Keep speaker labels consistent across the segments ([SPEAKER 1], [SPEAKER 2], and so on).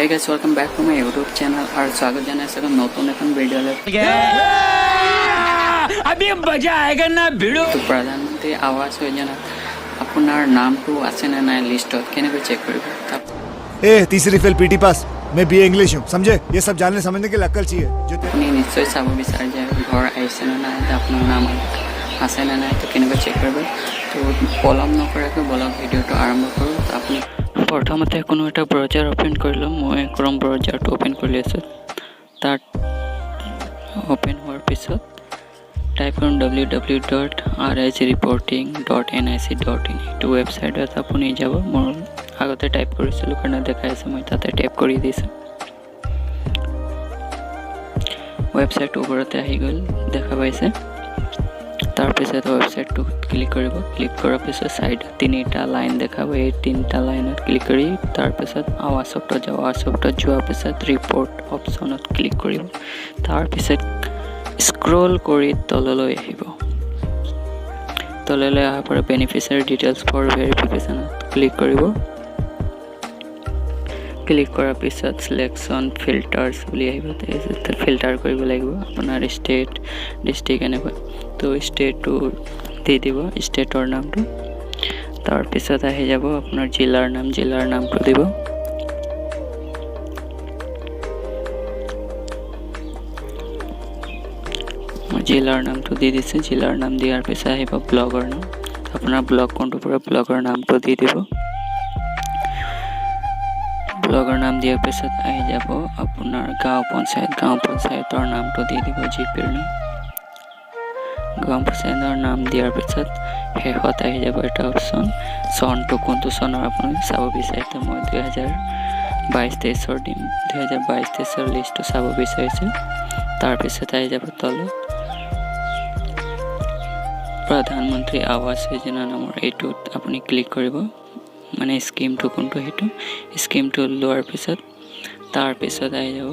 [SPEAKER 1] Hey guys, welcome back to my YouTube channel আৰু স্বাগত জনাইছোঁ এখন নতুন এখন ভিডিঅ'লৈ।
[SPEAKER 2] अभी मजा आएगा ना, भिड़ू।
[SPEAKER 1] তো প্ৰধানমন্ত্ৰী আৱাস যোজনাত আপোনাৰ নামটো আছেনে নাই লিষ্টত কেনেকৈ চেক কৰিব তাত
[SPEAKER 3] ए, तीसरी फेल, पीटी पास, मैं बीए इंग्लिश हूँ, समझे? ये सब जानने समझने के लिए अक्ल चाहिए जो
[SPEAKER 1] আপুনি নিশ্চয় চাব বিচাৰে যে ঘৰ আহিছেনে নাই, যে আপোনাৰ নাম আছেনে নাই, তো কেনেকৈ চেক কৰিব। তো পলম নকৰাকৈ বলক, ভিডিঅ'টো আৰম্ভ কৰোঁ। তো আপুনি প্ৰথমতে কোনো এটা ব্ৰাউজাৰ অ'পেন কৰি ল'ম। মই ক্ৰম ব্ৰাউজাৰটো অ'পেন কৰি লৈছোঁ। তাত অ'পেন হোৱাৰ পিছত টাইপ কৰিম ww.rhreporting.nic.in। এইটো ৱেবছাইটত আপুনি যাব। মোৰ আগতে টাইপ কৰিছিলোঁ কাৰণে দেখাই আছে, মই তাতে টাইপ কৰি দিছোঁ। ৱেবছাইটটো ওপৰতে আহি গ'ল, দেখা পাইছে। তাৰপিছত ৱেবছাইটটোত ক্লিক কৰিব। ক্লিক কৰাৰ পিছত ছাইডত তিনিটা লাইন দেখাব। এই তিনিটা লাইনত ক্লিক কৰি তাৰপিছত আৱাসত যাব। আৱাসত যোৱাৰ পিছত ৰিপৰ্ট অপশ্যনত ক্লিক কৰিব। তাৰপিছত স্ক্ৰল কৰি তললৈ আহিব। তললৈ অহাৰ পৰা বেনিফিচিয়াৰী ডিটেইলছ ফৰ ভেৰিফিকেশ্যনত ক্লিক কৰিব। ক্লিক কৰাৰ পিছত চিলেকশ্যন ফিল্টাৰ্ছ বুলি আহিব। ফিল্টাৰ কৰিব লাগিব আপোনাৰ ষ্টেট, ডিষ্ট্ৰিক্ট এনেকুৱা। তো ষ্টেটটো দি দিব, ষ্টেটৰ নামটো। তাৰপিছত আহি যাব আপোনাৰ জিলাৰ নাম, জিলাৰ নামটো দিব। মই জিলাৰ নামটো দি দিছোঁ। জিলাৰ নাম দিয়াৰ পিছত আহিব ব্লকৰ নাম। আপোনাৰ ব্লক কোনটো পৰা, ব্লকৰ নামটো দি দিব। ব্লকৰ নাম দিয়াৰ পিছত আহি যাব আপোনাৰ গাঁও পঞ্চায়ত। গাঁও পঞ্চায়তৰ নামটো দি দিব, জি পিৰ নাম। গাঁও পঞ্চায়তৰ নাম দিয়াৰ পিছত শেষত আহি যাব এটা অপশ্যন, চনটো, কোনটো চনৰ আপুনি চাব বিচাৰিছে। মই 2022-23ৰ দিম। 2022-23ৰ লিষ্টটো চাব বিচাৰিছোঁ। তাৰপিছত আহি যাব তলত প্ৰধানমন্ত্ৰী আৱাস যোজনা নামৰ এইটোত আপুনি ক্লিক কৰিব, মানে স্কিমটো কোনটো সেইটো। স্কিমটো লোৱাৰ পিছত তাৰপিছত আহি যাব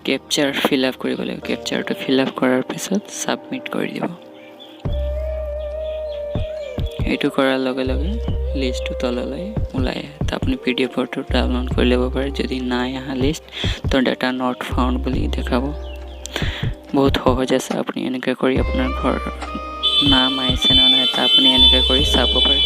[SPEAKER 1] কেপচাৰ ফিল আপ কৰিব লাগিব। কেপচাৰটো ফিল আপ কৰাৰ পিছত ছাবমিট কৰি দিব। এইটো কৰাৰ লগে লগে লিষ্টটো তললৈ ওলাই আহে। তো আপুনি পি ডি এফটো ডাউনলোড কৰি ল'ব পাৰে। যদি নাই অহা লিষ্ট, তো ডাটা not found বুলি দেখাব। বহুত সহজ আছে। আপুনি এনেকৈ কৰি আপোনাৰ ঘৰ নাম আহিছে নে নাই তা আপুনি এনেকৈ কৰি চাব পাৰে।